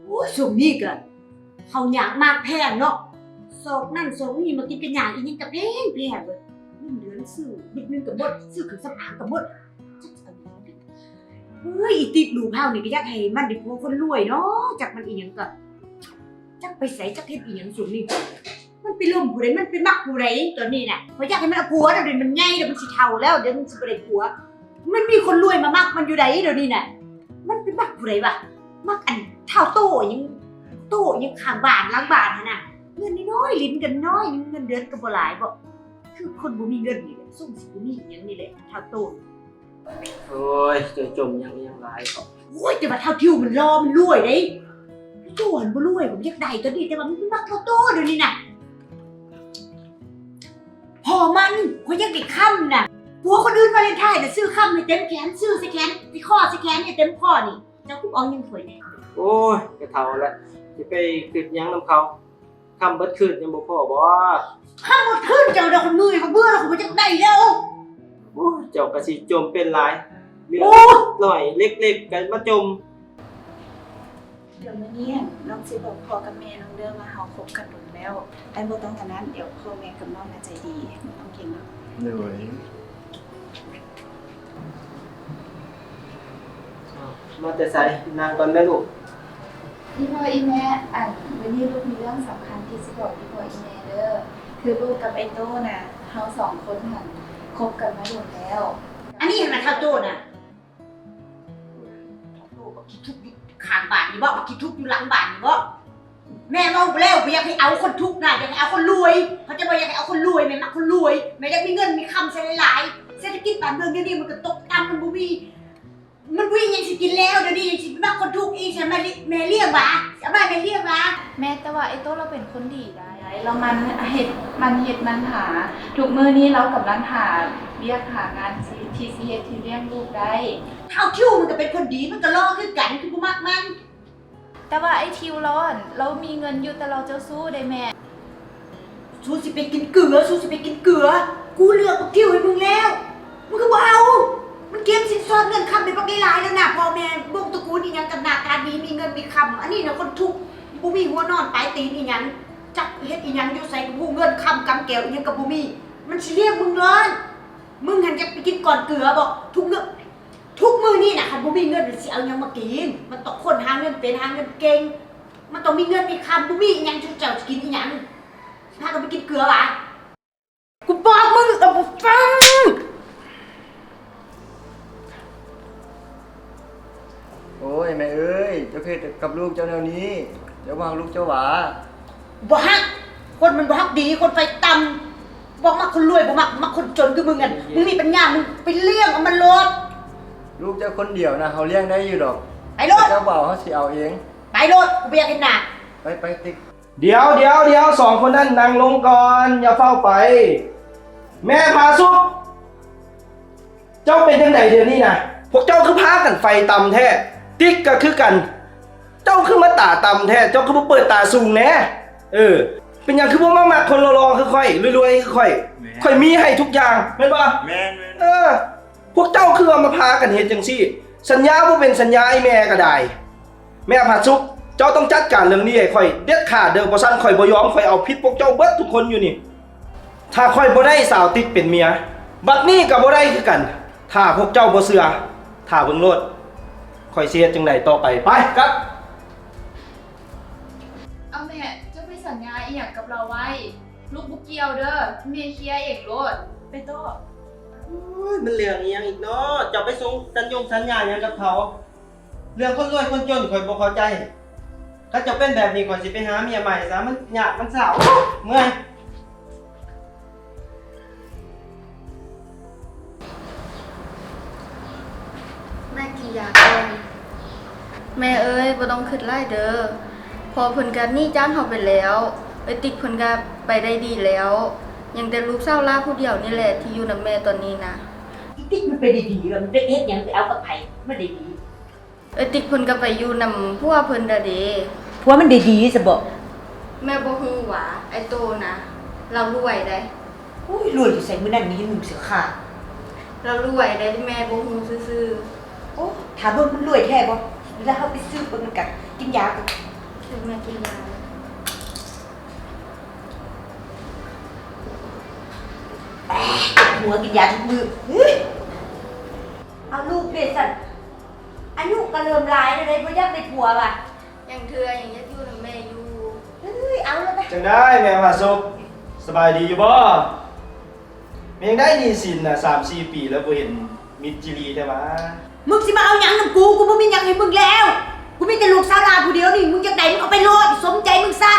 ໂອ້ຍ ຊ່ວງນີ້ກະເຂົ້າຍາກໝາກແພງເນາະ ຊອກນັ້ນຊອກນີ້ມາກິນ ກະຢາກອີ່ຫຍັງກະແພງໆ ເບິດ ເງິນເດືອນຊື້ເມັດໜຶ່ງກະໝົດ ຊື້ເຄື່ອງສຳອາງກະໝົດ ຈັກຊິເອົາຫຍັງກິນ. ເອີຍ ອີຕິກລູກເຮົານີ້ກະຢາກໃຫ້ມັນໄດ້ຜົວຄົນລວຍເນາະ ຈັກມັນອີ່ຫຍັງກະ ຈັກໄປໃສ ຈັກເຮັດອີ່ຫຍັງຊ່ວງນີ້. ມັນໄປລົມຜູ້ໃດ ມັນໄປມັກຜູ້ໃດຕອນນີ້ນະ. ຂ້ອຍຢາກໃຫ້ມັນເອົາຜົວແລ້ວ ດຽວມັນໃຫຍ່ແລ້ວ ມັນຊິເຖົ້າແລ້ວ ດຽວມັນຊິບໍ່ໄດ້ຜົວ. ມັນມີຄົນລວຍມາມັກມັນຢູ່ໃດດຽວນີ້ນະ. ມັນໄປມັກຜູ້ໃດວະ? ມັກອັນທ້າວໂຕ້ຫຍັງ ໂຕ້ຫຍັງຂ້າງບ້ານຫຼັງບ້ານຫັ້ນນະ. ເງິນນ້ອຍໆ ຫຼິ້ນກັນນ້ອຍໜຶ່ງ ເງິນເດືອນກະບໍ່ຫຼາຍບໍ? ຄືຄົນບໍ່ມີເງິນນີ້ແຫຼະ ຊົງຊິບໍ່ມີອີ່ຫຍັງນີ້ແຫຼະ ທ້າວໂຕ້. ໂອ້ຍ ເຈົ້າຈົ່ມຫຍັງອີ່ຫຍັງຫຼາຍເກາະ. ໂອ້ຍ ແຕ່ວ່າທ້າວທິວມັນຫຼໍ່ ມັນລວຍເດ້. ໂຕຫັ້ນບໍ່ລວຍ ຂ້ອຍບໍ່ຢາກໄດ້ຕອນນີ້ ແຕ່ວ່າມັນມັກເທົ່າໂຕດຽວນີ້ນະ. ພໍ່ມັນ ຂ້ອຍຢາກໄດ້ຄຳນະ. ຜົວຄົນອື່ນວາເລັນທາຍນະ ຊື້ຄຳໃຫ້ເຕັມແຂນ ຊື້ໃສ່ແຂນ ໃສ່ຄໍໃສ່ແຂນໃຫ້ເຕັມຄໍນີ້. ເຈົ້າຄືບໍ່ເອົາຫຍັງຂ້ອຍແດ່? ໂອ້ຍ ກະເຖົ້າແລ້ວ ຊິໄປຄຶດຫຍັງນຳເຂົາ. ຄຳເບິດຄືນຍັງບໍ່ພໍບໍ? ຄຳເບິດຄືນ ເຈົ້າດອກ ຂ້ອຍເມື່ອຍ ຂ້ອຍເບື່ອແລ້ວ ຂ້ອຍບໍ່ຢາກໄດ້ແລ້ວ. ໂອ້ຍ ເຈົ້າກະຊິຈົ່ມເປັນຫຼາຍ ມີ ໂອ້ຍ ນ້ອຍເລັກໆ ກະມາຈົ່ມ. ດຽວມື້ນີ້ນ້ອງຊິບອກພໍ່ກັບແມ່ນ້ອງເດີວ່າເຮົາຄົບກັນດົນແລ້ວ. ອ້າຍບໍ່ຕ້ອງອັນນັ້ນ ດຽວພໍ່ແມ່ກັບນ້ອງນະໃຈດີ ບໍ່ຕ້ອງເກັ່ງດອກ. ໂດຍ. ມາແຕ່ໃສ? ນັ່ງກ່ອນແມ່ລູກ. ອີ່ພໍ່ອີ່ແມ່ ອັນ ມື້ນີ້ລູກມີເລື່ອງສຳຄັນທີ່ຊິບອກອີ່ພໍ່ອີ່ແມ່ເດີ. ຄືລູກກັບໄອ້ໂຕ້ນະ ເຮົາສອງຄົນຫັ້ນຄົບກັນມາດົນແລ້ວ. ອັນນີ້ຫັ້ນນະ ທ້າວໂຕ້ນະ ທ້າວໂຕ້ບັກຂີ້ທຸກຢູ່ຂ້າງບ້ານນີ້ບໍ? ບັກຂີ້ທຸກຢູ່ຫຼັງບ້ານນີ້ບໍ? ແມ່ເວົ້າແລ້ວ ບໍ່ຢາກໃຫ້ເອົາຄົນທຸກນະ ຢາກໃຫ້ເອົາຄົນລວຍ ເຂົາໃຈບໍ່? ຢາກໃຫ້ເອົາຄົນລວຍ ແມ່ມັກຄົນລວຍ ແມ່ຢາກມີເງິນມີຄຳໃຊ້ຫຼາຍໆ. ເສດຖະກິດບ້ານເມືອງດຽວນີ້ມັນກະຕົກຕ່ຳ ມັນບໍ່ມີ ມັນບໍ່ມີຫຍັງຊິກິນແລ້ວ ດຽວນີ້ຍັງຊິໄປມັກຄົນທຸກອີກ. ຊັ້ນແມ່ ແມ່ລ້ຽງຫວາ? ຊິເອົາມາໃຫ້ແມ່ລ້ຽງຫວາ? ແມ່ ແຕ່ວ່າໄອ້ໂຕ້ລາວເປັນຄົນດີໃດ໋ ລາວໝັ່ນເຮັດ ໝັ່ນເຮັດໝັ່ນຫາ ທຸກມື້ນີ້ລາວກຳລັງຫາວຽກຫາງານທີ່ ທີ່ຊິເຮັດທີ່ລ້ຽງລູກໄດ້. ທ້າວທິວມັນກະເປັນຄົນດີ ມັນກະຫຼໍ່ຄືກັນ ຄືບໍ່ມັກມັນ. ແຕ່ວ່າໄອ້ທິວລາວ ລາວມີເງິນຢູ່ ແຕ່ລາວເຈົ້າຊູ້ເດ້ແມ່. ສູຊິໄປກິນເກືອ ສູຊິໄປກິນເກືອ. ກູເລືອກບັກທິວໃຫ້ມຶງແລ້ວ ມຶງຄືບໍ່ເອົາ? ມັນເກັບສິນສອດເງິນຄຳໄປບັກຫຼາຍໆແລ້ວນະ. ພໍ່ແມ່ວົງຕະກູນອີ່ຫຍັງກະໜ້າຕາດີ ມີເງິນມີຄຳ. ອັນນີ້ນະຄົນທຸກ ບໍ່ມີຫົວນອນປາຍຕີນອີ່ຫຍັງ ຈັກເຮັດອີ່ຫຍັງຢູ່ໃສກະບໍ່ຮູ້ ເງິນຄຳກຳແກ້ວອີ່ຫຍັງກະບໍ່ມີ. ມັນຊິລ້ຽງມຶງເລີຍ. ມຶງຫັ້ນຢາກໄປກິນກ່ອນເກືອບໍ? ທຸກມື້ ທຸກມື້ນີ້ນະ ຄັນບໍ່ມີເງິນຊິເອົາຫຍັງມາກິນ? ມັນຕ້ອງຄົນຫາເງິນເປັນ ຫາເງິນເກັ່ງ ມັນຕ້ອງມີເງິນມີຄຳ. ບໍ່ມີອີ່ຫຍັງ ເຈົ້າຊິກິນອີ່ຫຍັງ? ພາກັນໄປກິນເກືອຫວາ? ກູບອກມຶງກະບໍ່ຟັງ. ໂອ້ຍ ແມ່ເອີຍ ເຈົ້າຄືເຮັດກັບລູກເຈົ້າແນວນີ້? ເຈົ້າບໍ່ຮັກລູກເຈົ້າຫວາ? ບໍ່ຮັກ. ຄົນມັນບໍ່ຮັກດີ ຄົນໄຟຕ່ຳ ບໍ່ມັກຄົນລວຍ ບໍ່ມັກ ມັກຄົນຈົນຄືມຶງຫັ້ນ. ມຶງມີປັນຍາ ມຶງໄປລ້ຽງເອົາມັນໂລດ. ລູກເຈົ້າຄົນດຽວນະ ເຮົາລ້ຽງໄດ້ຢູ່ດອກ. ໄປໂລດ. ເຈົ້າບໍ່ເອົາ ເຮົາຊິເອົາເອງ. ໄປໂລດ ກູບໍ່ຢາກເຫັນໜ້າ. ໄປ ໄປຕິກ. ດຽວ ດຽວ ດຽວ ສອງຄົນນັ້ນນັ່ງລົງກ່ອນ ຢ່າຟ້າວໄປ. ແມ່ຜາສຸກ ເຈົ້າເປັນຈັ່ງໃດດຽວນີ້ນະ? ພວກເຈົ້າຄືພາກັນໄຟຕ່ຳແທ້? ຕິກກະຄືກັນ ເຈົ້າຄືມາຕາຕ່ຳແທ້? ເຈົ້າຄືບໍ່ເປີດຕາສູງແດ່? ເອີ ເປັນຫຍັງຄືບໍ່ມາມັກຄົນຫຼໍ່ໆຄືຂ້ອຍ ລວຍໆຄືຂ້ອຍ? ແມ່ນ. ຂ້ອຍມີໃຫ້ທຸກຢ່າງ ແມ່ນບໍ່? ແມ່ນໆ. ເອີ ພວກເຈົ້າຄືວ່າມາພາກັນເຮັດຈັ່ງຊີ້? ສັນຍາບໍ່ເປັນສັນຍາ ອີ່ແມ່ກະດາຍ. ແມ່ຜາສຸກ ເຈົ້າຕ້ອງຈັດການເລື່ອງນີ້ໃຫ້ຂ້ອຍເດັດຂາດເດີ ບໍ່ຊັ້ນຂ້ອຍບໍ່ຍອມ ຂ້ອຍເອົາຜິດພວກເຈົ້າເບິດທຸກຄົນຢູ່ນີ້. ຖ້າຂ້ອຍບໍ່ໄດ້ສາວຕິກເປັນເມຍ ບັດນີ້ກະບໍ່ໄດ້ຄືກັນ. ຖ້າພວກເຈົ້າບໍ່ເຊື່ອ ຖ້າເບິ່ງໂລດ ຂ້ອຍຊິເຮັດຈັ່ງໃດຕໍ່ໄປ. ໄປ ກັບ. ເອົາແມ່ ເຈົ້າໄປສັນຍາອີ່ຫຍັງກັບລາວໄວ້? ລູກບໍ່ກ່ຽວເດີ ແມ່ເຄຍເອງໂລດ. ໄປຕໍ່. ໂອ້ຍ ມັນເລື່ອງອີ່ຫຍັງອີກເນາະ? ເຈົ້າໄປສົ່ງສັນຍົງສັນຍາຫຍັງກັບເຂົາ? ເລື່ອງຄົນລວຍຄົນຈົນຂ້ອຍບໍ່ເຂົ້າໃຈ. ຄັນເຈົ້າເປັນແບບນີ້ ຂ້ອຍຊິໄປຫາເມຍໃໝ່ຊະ ມັນຍາກມັນເຊົາ. ໂອ້ຍ ເມື່ອຍ. ແມ່ກິນຢາກ່ອນ. ແມ່ເອີຍ ບໍ່ຕ້ອງຄຶດຫຼາຍເດີ. ພໍ່ເພິ່ນກະໜີ້ຈາກເຮົາໄປແລ້ວ. ເອື້ອຍຕິກເພິ່ນກະໄປໄດ້ດີແລ້ວ. ຍັງແຕ່ລູກສາວຫຼ້າຜູ້ດຽວນີ້ແຫຼະທີ່ຢູ່ນຳແມ່ຕອນນີ້ນະ. ອີຕິກມັນໄປໄດ້ດີແລ້ວ ມັນໄປເຮັດຫຍັງ ໄປເອົາກັບໃຜ ມັນໄດ້ດີ? ເອື້ອຍຕິກເພິ່ນກະໄປຢູ່ນຳຜົວເພິ່ນແລ້ວເດ. ຜົວມັນໄດ້ດີຊະບໍ? ແມ່ບໍ່ຮູ້ຫວາ? ໄອ້ໂຕນະ ລາວລວຍໃດ໋. ໂອ້ຍ ລວຍຢູ່ໃສ? ມື້ນັ້ນມີໜຸ່ງເສື້ອຂາວ. ລາວລວຍໃດ໋ ແມ່ບໍ່ຮູ້ຊື່ໆ. ໂອ້ ຖ້າເບິ່ງມັນລວຍແທ້ບໍ? ເວລາເຮົາໄປສືບເບິ່ງນຳກັນ. ກິນຢາກ່ອນ. ເຖິງແມ່ກິນຢາ ຜົວກິນຢາທຸກມື້. ເຮີ້ຍ ເອົາລູກເດຊັ້ນ ອາຍຸກໍເລີ່ມຫຼາຍແລ້ວເດ ບໍ່ຢາກໄດ້ຜົວຫວາ? ຍັງເທື່ອ ຍັງຢາກຢູ່ນຳແມ່ຢູ່. ເຮີ້ຍ ເອົາໂລດໄປ. ຈັ່ງໃດແມ່ຜາສຸກ ສະບາຍດີຢູ່ບໍ່? ແມ່ນຫຍັງໃດໜີ້ສິນນະ ສາມສີ່ປີແລ້ວບໍ່ເຫັນມິດຈີ່ຫຼີແທ້ຫວາ? ມຶງຊິມາເອົາຫຍັງນຳກູ? ກູບໍ່ມີຫຍັງໃຫ້ມຶງແລ້ວ. ກູມີແຕ່ລູກສາວຫຼ້າຜູ້ດຽວນີ້. ມຶງຢາກໄດ້ ມຶງເອົາໄປໂລດ ສົມໃຈມຶງຊະ.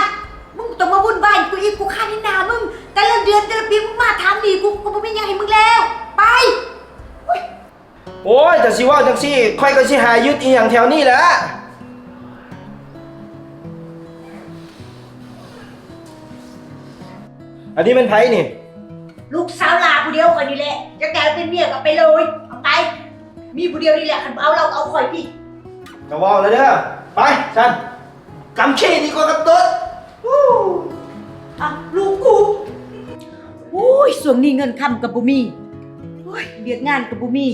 ມຶງບໍ່ຕ້ອງມາວຸ່ນວາຍກູອີກ. ກູຄານເຫັນໜ້າມຶງແຕ່ລະເດືອນແຕ່ລະປີ. ມຶງມາຖາມໜີ້ກູ ກູບໍ່ມີຫຍັງໃຫ້ມຶງແລ້ວ. ໄປ. ໂອ້ຍ ໂອ້ຍ ຈະຊິເວົ້າຈັ່ງຊີ້ ຂ້ອຍກໍຊິຫາຍຶດອີ່ຫຍັງແຖວນີ້ແຫຼະ. ອັນນີ້ແມ່ນໃຜນີ້? ລູກສາວຫຼ້າຜູ້ດຽວຂ້ອຍນີ້ແຫຼະ. ຢາກໄດ້ເປັນເມຍກໍເອົາໄປໂລດ ເອົາໄປ. ມີຜູ້ດຽວນີ້ແຫຼະ ຄັນບໍ່ເອົາລາວກໍເອົາຂ້ອຍພີ້. ກໍເວົ້າແລ້ວເດີ. ໄປຊັ້ນ. ກຳຂີ້ດີກວ່າກັບຕົດ. ອ້າວ ລູກກູ. ໂອ້ຍ ຊ່ວງນີ້ເງິນຄຳກໍບໍ່ມີ. ໂອ້ຍ ວຽກງານກໍບໍ່ມີ.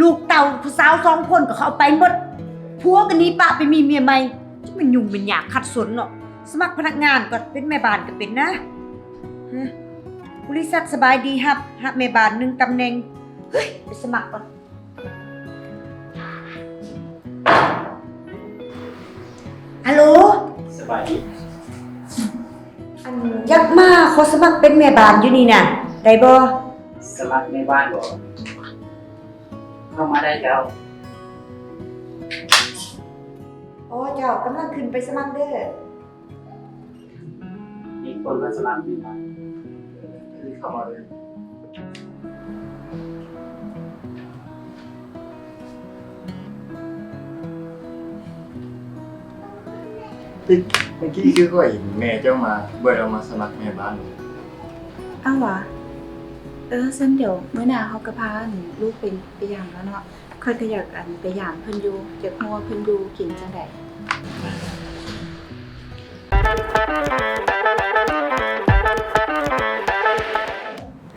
ລູກເຕົ້າຜູ້ສາວສອງຄົນກໍເຂົາເອົາໄປໝົດ. ຜົວກໍໜີປະໄປມີເມຍໃໝ່. ຈະແມ່ນຫຍຸ້ງແມ່ນຍາກຂັດສົນເນາະ. ສະໝັກພະນັກງານກໍເປັນ ແມ່ບ້ານກໍເປັນນະ. ຮະ ບໍລິສັດສະບາຍດີຮັບ ຮັບແມ່ບ້ານໜຶ່ງຕຳແໜ່ງ. ເຮີ້ຍ ໄປສະໝັກກ່ອນ. ຮັລໂຫຼ ສະບາຍດີ. ອັນ ຢາກມາຂໍສະໝັກເປັນແມ່ບ້ານຢູ່ນີ້ນະ ໄດ້ບໍ່? ສະໝັກແມ່ບ້ານບໍ? ເຂົ້າມາໄດ້ເຈົ້າ. ອໍ ເຈົ້າ ກຳລັງຂຶ້ນໄປສະໝັກເດີ. ມີຄົນມາສະໝັກຢູ່ບ້ານ ຄືເຂົ້າມາເລີຍ. ຕິກ ເມື່ອກີ້ຄືຂ້ອຍເຫັນແມ່ເຈົ້າມາ ບໍ່ໄດ້ເອົາມາສະໝັກແມ່ບ້ານ. ອ້າວຫວາ? ເອີ ຊັ້ນດຽວມື້ໜ້າເຮົາກໍພາ ອັນ ລູກໄປ ໄປຢາມລາວເນາະ. ຂ້ອຍກໍຢາກ ອັນ ໄປຢາມເພິ່ນຢູ່ ຢາກຮູ້ວ່າເພິ່ນຢູ່ກິນຈັ່ງໃດ.